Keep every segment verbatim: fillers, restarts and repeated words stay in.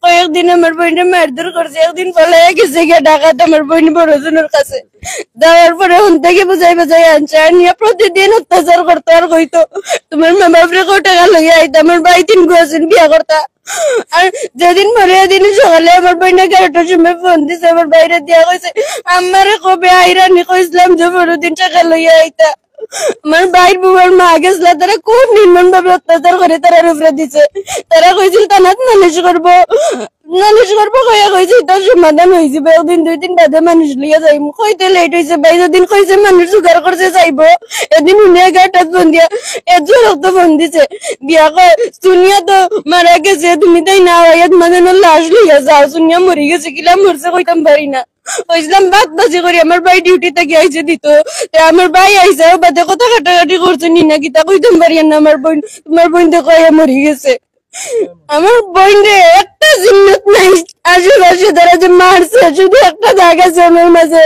কয়েকদিন আমার বইনরে মারধর করছে, একদিন পলাইয়া গেছে গিয়া ঢাকাত আমার বইন বড়জনর কাছে। যাওয়ার পরে হন থাকি বুঝাই বুঝাই আনছে, আর নিয়া প্রতিদিন অত্যাচার করতো আর কইতো, "তোমার মা বাপরে কও টাকা লইয়া আইতা, আমার ভাই তিনগু আছইন বিয়া করতা।" আর যেদিন মরে এদিন সকালে আমার বইনে এগারোটার সময় ফোন দিছে, আমার ভাইরে দিয়া কইছে, "আম্মারে কবে আইরানি কইছিলাম যে পরদিন টাকা লইয়া আইতা।" আমার ভাইর বউর মা গেছলা, তারা খুব নির্মম ভাবে অত্যাচার করে তারার উপরে দিছে। তারা কইছিল থানাত নালিশ করবো, নালিশ করবো কইয়া কইছে, "ইটা সমাধান অইযিবো, একদিন দুই দিন বাদে মানুষ লইয়া যাইমু।" কইতে লেট অইছে, ভাই যেদিন কইছে মানুষ জোগাড় করছে যাইবো, এদিন উনি এগারোটাত ফোন দিয়া, এত রক্ত ফোন দিছে। বিয়া কয়, "সুনিয়া তো মারা গেছে, তুমি তাই না অইয়া তোমার জন্য লাশ লইয়া যাও, সুনিয়া মরি গেছে, কিলা মরছে কইতাম পারি না।" কইছিলাম ভাত ভাজি করি, আমার ভাই ডিউটি থাকি আইছে দিত। তে আমার ভাই আইছে, ও বাদে কথা কাটাকাটি করছে নি না কিতা কইতাম পারি না, আমার বইন, তোমার বইন দেখো আইয়া মরি গেছে। আমার বইনরে একটা জিন্নত নাই, আশেপাশে তারা যে মারছে, শুধু একটা দাগ আছে আমার মাঝে,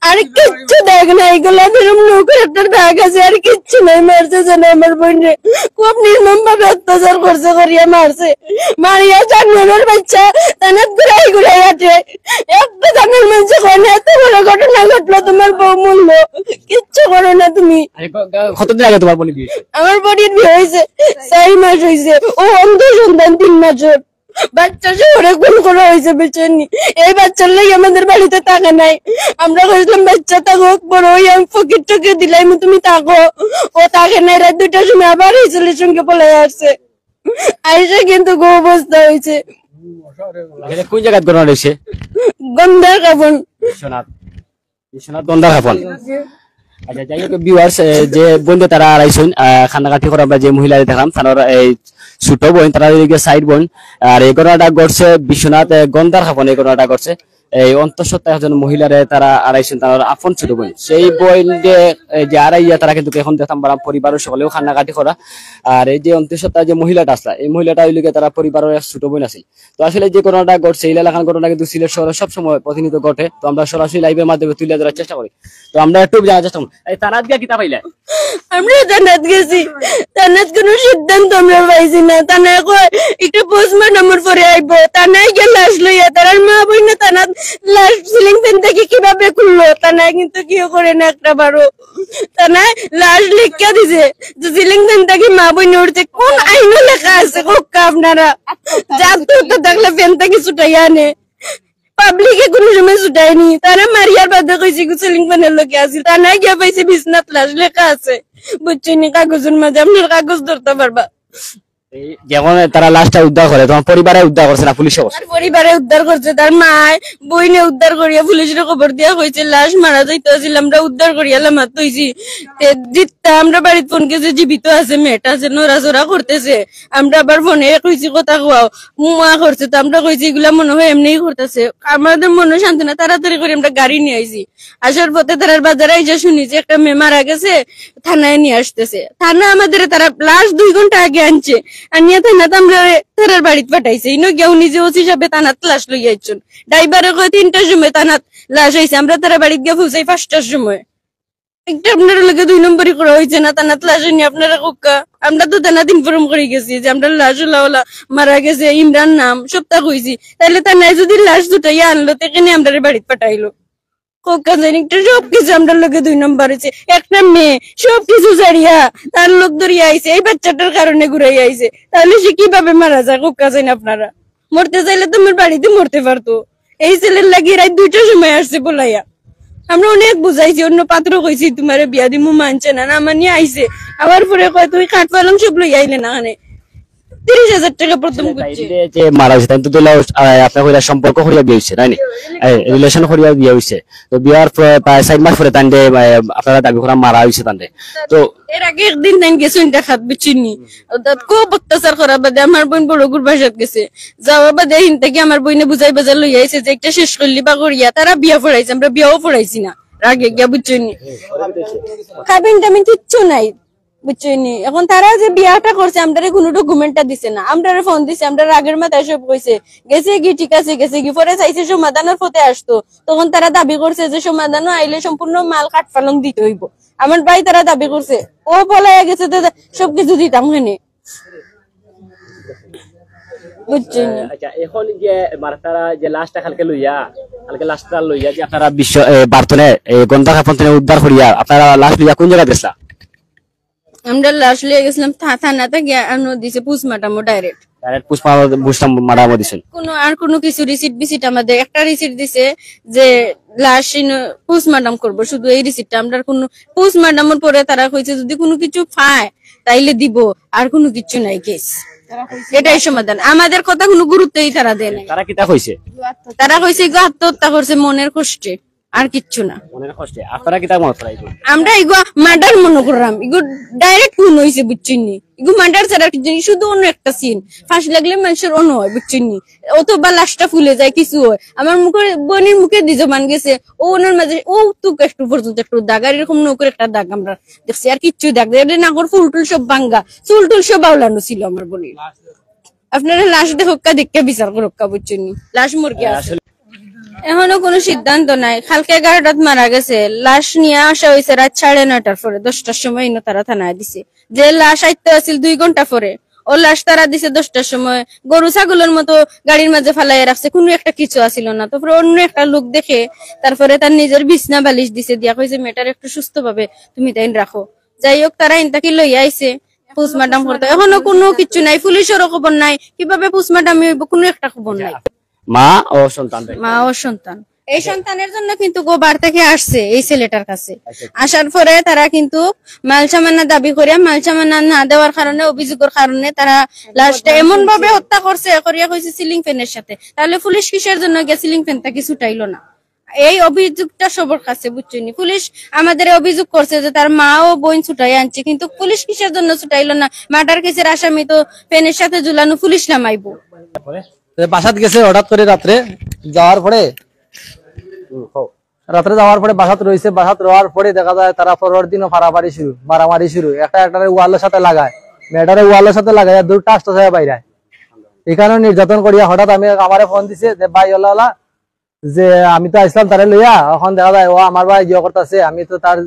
আর কিচ্ছু দাগ নাই। এগুলা যেরকম নৌকার একটা দাগ আছে, আর কিচ্ছু নাই। মারছে যেন আমার বইনরে, খুব নির্মম ভাবে অত্যাচার করছে, করিয়া মারছে, মারিয়া জানোয়ারের বাচ্চা, তানাত ঘুরাই ঘুরাই আটে। একটা জানোয়ার মানুষে কয় না, এত বড় ঘটনা ঘটলো, তোমার বউ মরলো, কিচ্ছু করো না তুমি। আরে, ক-, ক-, কতদিন আগে তোমার বোনের বিয়ে হয়েছে? আমার বোনের বিয়ে হয়েছে, চার মাস হয়েছে, ও অন্ধ সন্তান তিন মাসের। বাচ্চা শহরে খুন করা হয়েছে, বুঝছেন নি? এই বাচ্চার লাগি আমাদের বাড়িতে টাকা নাই। আমরা কইছিলাম, "বাচ্চা থাকো, বড় হইয়া আমি ফকির টকির দিলাইমু, তুমি থাকো।" ও থাকে নাই, রাত দুইটার সময় আবার এই ছেলের সঙ্গে পলাই আসছে। আইসা কিন্তু গো অবস্থা হয়েছে। এটা কোন জায়গায় ঘটনা হয়েছে? গন্ধার কাফন। বিশ্বনাথ। বিশ্বনাথ গন্ধার কাফন। আচ্ছা, যাই হোক, ভিউয়ার্স, যে বইন তারা আড়াইশো, আহ, কান্নাকাটি করে আমরা যে মহিলারে দেখলাম, তার এই ছোট বইন, তারা এদিকে সাইড বইন, আর এই ঘটনাটা ঘটছে বিশ্বনাথ, আহ, গন্ধার কাফন, এই ঘটনাটা ঘটছে। এই অন্তঃসত্ত্বা একজন মহিলারে তারা আড়াইশো, তার আপন ছোট বইন। সেই বইন যে, এই যে আড়াইয়া তারা কিন্তু এখন দেখতাম পারাম পরিবারের সকলেও কান্নাকাটি করা। আর এই যে অন্তঃসত্ত্বা যে মহিলাটা আসলা, এই মহিলাটা হইল গিয়ে তারা পরিবারের এক ছোট বইন আছিল। তো আসলে যে ঘটনাটা ঘটছে, এই এলাকার ঘটনা কিন্তু সিলেট শহরে সবসময় প্রতিনিয়ত ঘটে। তো আমরা সরাসরি লাইভের মাধ্যমে তুলে ধরার চেষ্টা করি। তো আমরা একটু জানার চেষ্টা করি, এই থানাত গিয়া কিতা পাইলা? আমরা থানাত গেছি, থানাত কোনো সিদ্ধান্ত আমরা পাইছি না। থানায় কয় একটু পোস্টমর্টমর পরে আইবো। থানায় গিয়া লাশ লইয়া তারার মা বইনে থানাত লাশ সিলিং ফ্যান থেকে কিভাবে খুললো? থানায় কিন্তু কেউ করে না একটা বারো। থানায় লাশ লেখিয়া দিছে যে সিলিং ফ্যান থেকে মা বইনে উঠছে। কোন আইনো লেখা আছে কউক্কা আপনারা? জাত তো থাকলে ফ্যান থেকে ছুটাইয়া আনে। পাবলিকে কোনো সময় ছুটায়নি। তারা মারিয়ার বাদে কইছে কি সিলিং ফ্যানের লগে আছিল। থানায় গিয়া পাইছে বিছনাত লাশ লেখা আছে। বুঝছইন নি? কাগজের মাঝে আপনার কাগজ ধরতে পারবা। এই যেমন তারা লাশটা উদ্ধার করে, তোমার পরিবারে উদ্ধার করছে না পুলিশে করছে? তার পরিবারে উদ্ধার করছে, তার মায়, বইনে উদ্ধার করিয়া পুলিশরে খবর দিয়া কইছে, "লাশ মারা যাইতো আছিল, আমরা উদ্ধার করিয়া লামাত থইছি।" তে জিত্তা আমরা বাড়িত ফোন গেছে, জীবিত আছে, মেয়েটা আছে, নড়াচড়া করতেছে। আমরা আবার ফোনে কইছি, "কথা কওয়াও।" মুয়া করছে, তো আমরা কইছি, "এগুলা মনে হয় এমনিই করতেছে।" আমাদের মনে শান্তি না, তাড়াতাড়ি করে আমরা গাড়ি নিয়া আইছি। আসার পথে তারার বাজারে আইসা শুনি যে একটা মেয়ে মারা গেছে, থানায় নিয়া আসতেছে। থানা আমাদের তারা লাশ দুই ঘন্টা আগে আনছে, আনিয়া থানাত আমরা তারার বাড়িত পাঠাইছে। ইনো গিয়া উনি যে ওসি সাহেবে থানাত লাশ লইয়া আইছইন, ড্রাইভারে কয় তিনটার সময় থানাত লাশ আইছে, আমরা তারার বাড়িত গিয়া পৌঁছাই পাঁচটার সময়। একটা আপনার লগে দুই নম্বরি করা হইছে না, থানাত লাশ আনি আপনারা কউক্কা। আমরা তো থানাত ইনফর্ম করি গেছি যে আমরা লাশ ওলা ওলা মারা গেছে, ইমরান নাম, সবটা কইছি। তাইলে থানায় যদি লাশ ছুটাইয়া আনলো, তে কেনে আমরারে বাড়িত পাঠাইলো? কউক্কা যাইন, একটা সব কিছু আমরার লগে দুই নম্বর হইছে। একটা মেয়ে সব কিছু ছাড়িয়া তার লোক ধরিয়া আইছে, এই বাচ্চাটার কারণে ঘুরাইয়া আইছে, তাহলে সে কিভাবে মারা যায়? কউক্কা যাইন আপনারা। মরতে চাইলে তো আমার বাড়িতে মরতে পারতো। এই ছেলের লাগি রাত দুইটার সময় আসছে বলাইয়া। আমরা অনেক বুঝাইছি, অন্য পাত্র কইছি, "তোমারে বিয়া দিমু", মানছে না, না মানিয়া আইছে। আবার পরে কয়, "তুই খাট পালং সব লই আইলে না কেনে?" তিরিশ হাজার টাকা প্রথম তাইলে করছে। যে মারা হইছে, তাই তো দুলা, আহ, আপনার কইরা সম্পর্ক করিয়া বিয়া হইছে, তাই নি? এই রিলেশন করিয়া বিয়া হইছে। তো বিয়ার পরে প্রায় চার মাস পরে তাইন দে, আহ, আপনারা দাবি করা মারা হইছে তাইন দে। তো এর আগে একদিন তাইন গেছইন দেখাত, বুঝছইন নি? ওটা খুব অত্যাচার করার বাদে আমার বোন বড় গুর বাসাত গেছে। যাওয়ার বাদে হিন থেকে আমার বইনে বুঝাই বাজার লইয়া আইছে যে একটা শেষ করলি বা করিয়া তারা বিয়া পড়াইছে, আমরা বিয়াও পড়াইছি না। আগে গিয়া বুঝছইন নি? কাবিন টাবিন কিচ্ছু নাই। বুঝছইন নি? এখন তারা যে বিয়াটা করছে, আমরারে কোনো ডকুমেন্টটা দিছে না, আমরারে ফোন দিছে, আমরার আগের মাথায় সব কইছে, "গেছে কি, ঠিক আছে, গেছে কি।" পরে চাইছে সমাধানের পথে আসতো, তখন তারা দাবি করছে যে সমাধানও আইলে সম্পূর্ণ মাল কাঠফালং দিতে হইব। আমার ভাই তারা দাবি করছে, ও পলাইয়া গেছে, তো সবকিছু দিতাম হেনে। বুঝছইন নি? আচ্ছা, এখন যে মানে তারা যে লাশটা কালকে লইয়া, কালকে লাশটা লইয়া যে আপনারা বিশ্ব এ, বার্তনে এ, গন্ধা কাপন থেকে উদ্ধার করিয়া আপনারা লাশ লইয়া কোন জায়গাত গেছলা? আমরা লাশ লইয়া গেছিলাম থা- থানা থেকে আনো দিছে post-mortem direct. Direct post-mortem post-mortem দিছেন। কোনো আর কোনো কিছু রিসিট বিসিট আমাদের একটা রিসিট দিছে যে লাশ পোস্টমর্টম করবো, শুধু এই রিসিটটা। আমরা কোনো পোস্টমর্টমের পরে তারা কইছে যদি কোনো কিছু পায় তাইলে দিব, আর কোনো কিছু নাই কেস। এটাই সমাধান। আমাদের কথা কোনো গুরুত্বই তারা দেয় নাই। তারা কিতা কইছে? তারা কইছে এগু আত্মহত্যা করছে মনের কষ্টে, আর কিচ্ছু না। মনের কষ্টে। আপনারা কিতা মনে করা? আমরা এগু মার্ডার মনে করলাম, এগু ডাইরেক্ট খুন হইছে, বুঝছইন নি? এগু মার্ডার ছাড়া আর কিচ্ছু না, শুধু অন্য একটা সিন, ফাঁসি লাগলে মানুষের অন্য হয়, বুঝছইন নি? অথবা লাশটা ফুলে যায়, কিছু হয়। আমার মুখে, বোনের মুখে দি জবান গেছে, ও ওনার মাঝে ও তো একটু পর্যন্ত একটু দাগ, আর এরকম নৌকর একটা দাগ আমরা দেখছি, আর কিচ্ছু দাগ দেয় না। নাকর ফুল টুল সব ভাঙ্গা, চুল টুল সব আউলানো ছিল আমার বোনের। আপনারা লাশ দেখুক্কা, দেখে বিচার করুক্কা, বুঝছইন নি? লাশ মর্গে আছে। এখনো কোনো সিদ্ধান্ত নাই। কালকে এগারোটাত মারা গেছে, লাশ নিয়া আসা হইছে রাত সাড়ে নয়টার পরে, দশটার সময় ইনো তারা থানায় দিছে। যে লাশ আইতে আছিল দুই ঘন্টা পরে, ও লাশ তারা দিছে দশটার সময়। গরু ছাগলের মতো গাড়ির মাঝে ফালাইয়া রাখছে, কোনো একটা কিছু আছিল না। তারপরে অন্য একটা লোক দেখে, তারপরে তার নিজের বিছনা বালিশ দিছে, দিয়া কইছে মেয়েটার একটু সুস্থভাবে তুমি তাইন রাখো। যাই হোক, তারা ইনতাকি লইয়া আইছে পোস্টমর্টম করতে, এখনো কোনো কিছু নাই, পুলিশেরও খবর নাই, কিভাবে পোস্টমর্টম হইব কোনো একটা খবর নাই। মা ও সন্তান ভাই। মা ও সন্তান। এই সন্তানের জন্য কিন্তু গোবার থেকে আসছে এই ছেলেটার কাছে। আসার পরে তারা কিন্তু মালসামানা দাবি করিয়া, মালসামানা না দেওয়ার কারণে, অভিযোগের কারণে তারা লাশটা এমন ভাবে হত্যা করছে, করিয়া কইছে সিলিং ফ্যানের সাথে। তাহলে পুলিশ কিসের জন্য গিয়া সিলিং ফ্যানটা কি ছুটাইলো না? এই অভিযোগটা সবার কাছে, বুঝছইন নি? পুলিশ আমাদের অভিযোগ করছে যে তার মা ও বোন ছুটাই আনছে, কিন্তু পুলিশ কিসের জন্য ছুটাইলো না? মার্ডার কেসের আসামি তো ফ্যানের সাথে ঝুলানো, পুলিশ লামাইবো। বাসাত গেছে হঠাৎ করে রাত্রে, যাওয়ার পরে রাত্রে যাওয়ার পরে বাসাত রইছে। বাসাত রওয়ার পরে দেখা যায় তারা পরের দিনও ফাড়াফাড়ি শুরু, মারামারি শুরু, একটা একটারে ওয়ালের সাথে লাগায়, মেয়েটারে ওয়ালের সাথে লাগায়, আর দুটো আস্তে সাথে বাইরায়। এখানেও নির্যাতন করিয়া হঠাৎ আমি, আমারে ফোন দিছে যে ভাই ওলা ওলা, যে আমি তো আইসলাম তারে লইয়া, এখন দেখা যায় ও আমার ভাই ইয়ে করতেছে, আমি তো তার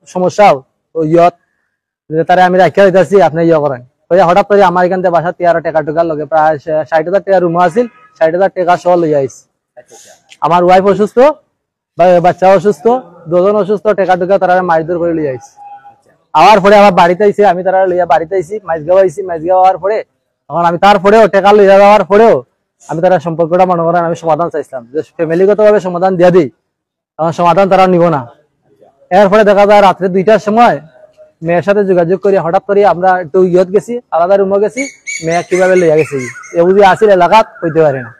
সমস্যা ও ইয়ত, যে তারে আমি রাখিয়া দিতেছি, আপনি ইয়ে করেন। ওই হঠাৎ করে আমার এখান থেকে বাসা তিয়ারো টেকা টুকার লগে প্রায় ষা- ষাট হাজার টেকা রুমও আছিল, ষাট হাজার টেকা সহ লইয়া আইস। আমার ওয়াইফ অসুস্থ, বা- বাচ্চা অসুস্থ, দুজন অসুস্থ, টেকা টুকা তারা মারধর করে লইয়া আইস। আওয়ার পরে আবার বাড়িতে আইসে, আমি তারা লইয়া বাড়িতে আইসি, মাইজগাঁও আইসি, মাইজগাঁও আওয়ার পরে এখন আমি তারপরেও টেকা লইয়া যাওয়ার পরেও আমি তারা সম্পর্কটা মনে করেন আমি সমাধান চাইছিলাম, যে ফ্যামিলিগতভাবে সমাধান দিয়া দিই, তখন সমাধান তারা নিব না। এরপরে দেখা যায় রাত্রে দুইটার সময় মেয়ের সাথে যোগাযোগ করি, হঠাৎ করে আমরা একটু ইয়ত গেছি, আলাদা রুমে গেছি, মেয়ে কিভাবে লইয়া গেছে, এ বুঝি আসিল এলাকাত হইতে পারে না,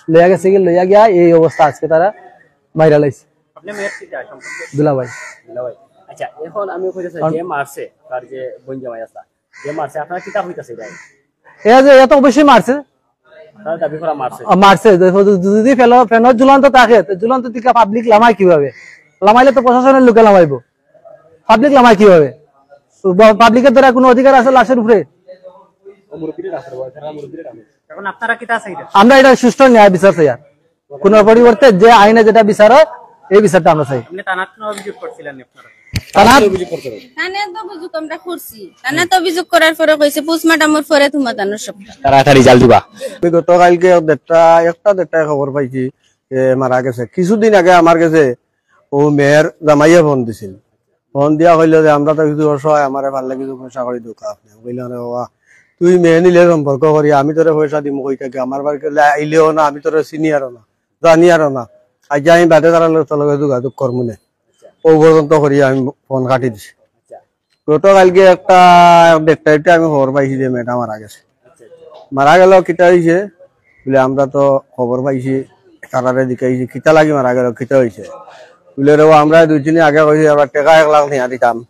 লইয়া গেছে কি, লইয়া গিয়া এই অবস্থা আজকে তারা মাইরা লাইছে। আপনি মেয়ের কি যায় সম্পর্কে? দুলাভাই। দুলাভাই। আচ্ছা, এখন আমি কইতে চাই যে মারছে, তার যে বোন জামাই আছে, যে মারছে, আপনারা কিতা হইতাছে ভাই? এ যে এত অবশ্যই মারছে, তারা দাবি করা মারছে। আ, মারছে। যদি ফেলো ফেনো ঝুলন্ত থাকে, তো ঝুলন্ত দিকে পাবলিক লামায় কিভাবে? লামাইলে তো প্রশাসনের লোকে লামাইবো, পাবলিক লামায় কিভাবে? পাবলিকের দ্বারা কোনো অধিকার আছে লাশের উপরে? ও মুরব্বীরা রাখছে, ও এখানে মুরব্বীরা রাখছে। এখন আপনারা কিতা চাইরা? আমরা এটা সুষ্ঠু ন্যায় বিচার চাই। আর কোনো পরিবর্তে যে আইনে যেটা বিচার হয়, এই বিচারটা আমরা চাই। আপনি থানাত কোনো অভিযোগ করছিলেন আপনারা? থানাত থানায় তো অভিযোগ আমরা করছি, থানায় তো অভিযোগ করার পরে কইছে পোস্টমর্টমের পরে তোমার জানো সব। তারা একটা রেজাল্ট দিবা। আমি গতকালকে দেড়টা, একটা দেড়টায় খবর পাইছি যে মারা গেছে। কিছুদিন আগে আমার গেছে ও মেয়ের জামাইয়ে ফোন দিছিল। ফোন দিয়া কইল যে, "আমরা তো কিছু অসহায়, আমারে পারলে কিছু পয়সা করি দেউক্কা আপনি।" আমি কইলাম, "রে বাবা, তুই মেয়ে নিলে সম্পর্ক করি, আমি তোরে পয়সা দিমু কই থাকি? আমার বাড়িত আইলেও না, আমি তোরে চিনিয়ারও না, জানিয়ারও না। আইজ আমি বাদে তারার লগে, তোর লগে যোগাযোগ করমু নে।" ও পর্যন্ত করি আমি ফোন কাটি দিছি। গতকালকে একটা দেড়টা আমি খবর পাইছি যে মেয়েটা মারা গেছে। মারা গেল, কিতা হইছে? বলে, "আমরা তো খবর পাইছি, তারারে জিকাইছি, কিতা লাগি মারা গেল, কিতা হইছে?" বলে, "রে, আমরা দুই তিন দিন আগে কইছি, আমরা টেকা এক লাখ নিয়া দিতাম,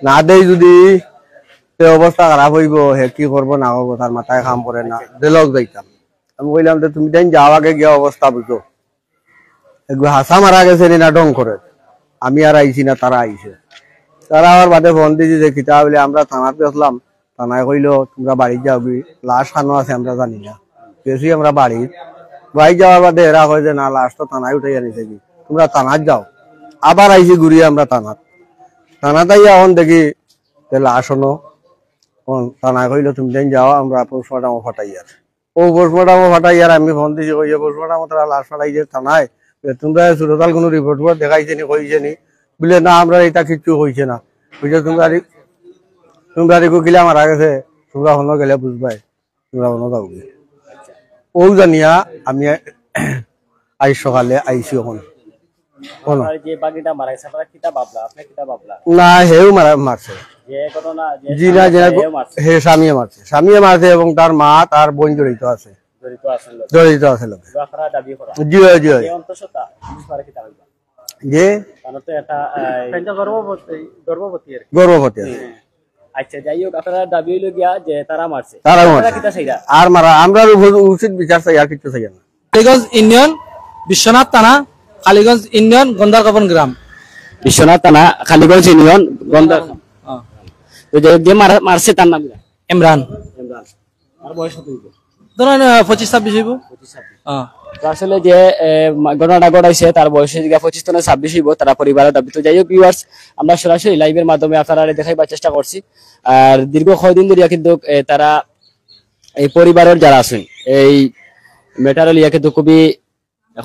না দেই যদি তে অবস্থা খারাপ হইব, হে কি করব না করব, তার মাথায় কাম করে না, জেলও যাইতাম।" আমি কইলাম, "তে তুমি তাইন যাও আগে গিয়া অবস্থা বুঝো।" এগু হাছা মারা গেছে নি না ঢং করে, আমি আর আইছি না, তারা আইছে। তারা আমার বাদে ফোন দিছি যে কিতা বলে, "আমরা থানাত গেছিলাম, থানায় কইলো তোমরা বাড়িত যাওগি, লাশ কানো আছে আমরা জানি না।" গেছি আমরা বাড়িত, বাড়িত যাওয়ার বাদে এরা কয় যে, "না, লাশ তো থানায় উঠাইয়া নিছে গি, তোমরা থানাত যাও।" আবার আইছি ঘুরিয়া আমরা থানাত, থানাত আইয়া এখন দেখি যে লাশ অনো, এখন থানায় কইলো, "তুমি তাইন যাও, আমরা পোস্টমর্টম ফাটাইয়ার।" ও পোস্টমর্টমও ফাটাইয়ার আমি ফোন দিছি, কইয়া পোস্টমর্টমও তারা লাশ ফাটাইছে থানায়। যে তোমরা সুরতাল কোনো রিপোর্ট টিপোর্ট দেখাইছে নি, কইছে নি? বলে, "না, আমরা এটা কিচ্ছু কইছে না।" কইছে, "তোমরা রি-, তোমরা রিকু কিলা মারা গেছে, তোমরা হনো গেলে বুঝবায়, তোমরা হনো যাওগি।" ও জানিয়া আমি আইজ সকালে আইছি অখন। বলো। আপনার যে বাগিটা মারা গেছে, আপনারা কিতা ভাবলা? আপনি কিতা ভাবলা? না, হেও মারা, মারছে। যে ঘটনা, যে জি না, স্বামী যে আছে, হেও মারছে। হে স্বামীয়ে মারছে, স্বামীয়ে মারছে এবং তার মা, তার বোন জড়িত আছে। জড়িত আছেন লোক। জড়িত আছে লোক। তো আপনারা দাবি করা। জি হয়, জি হয়। যে অন্তঃসত্ত্বা, পুলিশ মারা কিতা হইবা? যে তারা তো একটা, আহ, এটা গর্ভবতী, গর্ভবতী আর কি। গর্ভবতী আছে। হ্যাঁ। আচ্ছা, যাই হোক, আপনারা দাবি হইল গিয়া যে তারা মারছে। তারা মারছে। আপনারা কিতা চাইরা? আর মারা, আমরা উচিত বিচার চাই, আর কিচ্ছু চাই না। কালীগঞ্জ ইউনিয়ন, বিশ্বনাথ থানা, কালীগঞ্জ ইউনিয়ন, গন্ধারকাপন গ্রাম। বিশ্বনাথ থানা, কালীগঞ্জ ইউনিয়ন, গন্ধার। হ্যাঁ। তো যে, যে মারা-, মারছে তার নাম কি? ইমরান। ইমরান। তার বয়স কত হইব? ধরেন, আহ, পঁচিশ ছাব্বিশ হইব। পঁচিশ ছাব্বিশ। হ্যাঁ। তো আসলে যে, এ, মা-, ঘটনাটা ঘটাইছে, তার বয়স হইছে গিয়া পঁচিশ তনে ছাব্বিশ হইব, তারা পরিবারের দাবি। তো যাই হোক, viewers, আমরা সরাসরি live-এর মাধ্যমে আপনারা দেখাইবার চেষ্টা করছি। আর দীর্ঘ কয়দিন ধরিয়া কিন্তু, এ, তারা এই পরিবারের যারা আছেন, এই matter লইয়া কিন্তু খুবই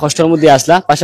কষ্টর মধ্যে আসলা। পাশাপাশি